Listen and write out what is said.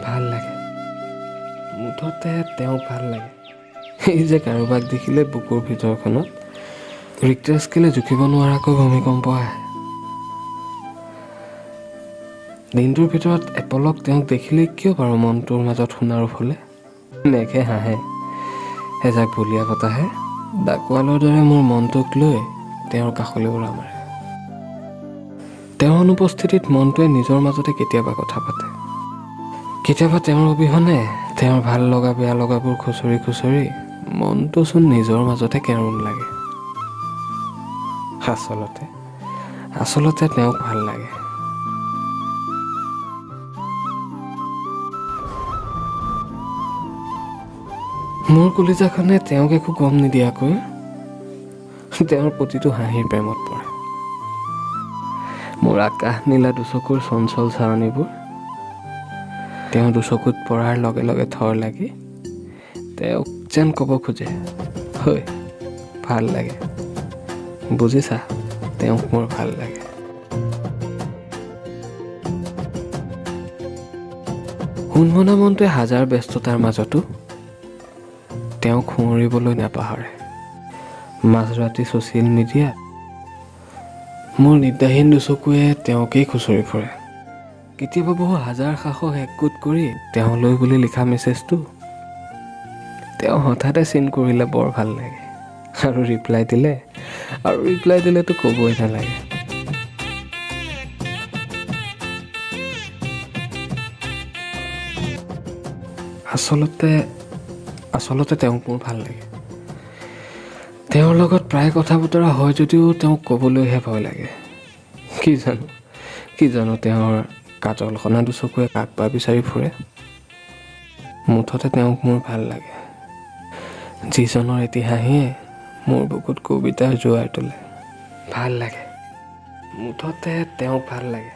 ভাল লাগে, মুঠতে তেওঁক ভাল লাগে। এই যে কাৰোবাক দেখিলে বুকুৰ ভিতৰখনত ৰিক্টাৰ স্কেলে জুখিব নোৱাৰাকৈ ভূমিকম্প আহে। দিনটোৰ ভিতৰত এপলক তেওঁক দেখিলে কিয় বাৰু মনটোৰ মাজত সোণাৰো ফুলে, মেঘে হাঁহে, এজাক বলীয়া বতাহে ডাকোৱালৰ দৰে মোৰ মনটোক লৈ তেওঁৰ কাষলৈ উৰা মাৰে। তেওঁৰ অনুপস্থিতিত মনটোৱে নিজৰ মাজতে কেতিয়াবা কথা পাতে। কেতিয়াবা তেওঁৰ অবিহনে তেওঁৰ ভাল লগা বেয়া লগাবোৰ খুচৰি খুচৰি মনটোচোন নিজৰ মাজতে কেৰুণ লাগে। আচলতে আচলতে তেওঁক ভাল লাগে। মোৰ কলিজাখনে তেওঁক একো গম নিদিয়াকৈ তেওঁৰ প্ৰতিটো হাঁহিৰ প্ৰেমত পৰে। মোৰ আকাশ নীলা দুচকুৰ চঞ্চল চাৱনিবোৰ তেওঁ দুচকুত পৰাৰ লগে লগে থৰ লাগি তেওঁক যেন ক'ব খোজে, হয় ভাল লাগে, বুজিছা, তেওঁক মোৰ ভাল লাগে। উন্মনা মনটোৱে হাজাৰ ব্যস্ততাৰ মাজতো তেওঁক সোঁৱৰিবলৈ নাপাহৰে। মাজৰাতি ছ'চিয়েল মিডিয়াত মোৰ নিদ্ৰাহীন দুচকুৱে তেওঁকেই খুচৰি ফুৰে। কেতিয়াবা বহু হাজাৰ সাহস একগোট কৰি তেওঁলৈ বুলি লিখা মেছেজটো তেওঁ হঠাতে চিন কৰিলে বৰ ভাল লাগে, আৰু ৰিপ্লাই দিলেতো ক'বই নালাগে। আচলতে আচলতে তেওঁক মোৰ ভাল লাগে। তেওঁৰ লগত প্ৰায় কথা বতৰা হয় যদিও তেওঁক ক'বলৈহে ভয় লাগে। কি জানো তেওঁৰ কাজলসনা দুচকুৱে কাক বা বিচাৰি ফুৰে। মুঠতে তেওঁক মোৰ ভাল লাগে, যিজনৰ এটি হাঁহিয়ে মোৰ বুকুত কবিতাৰ জোৱাৰ তোলে। ভাল লাগে, মুঠতে তেওঁক ভাল লাগে।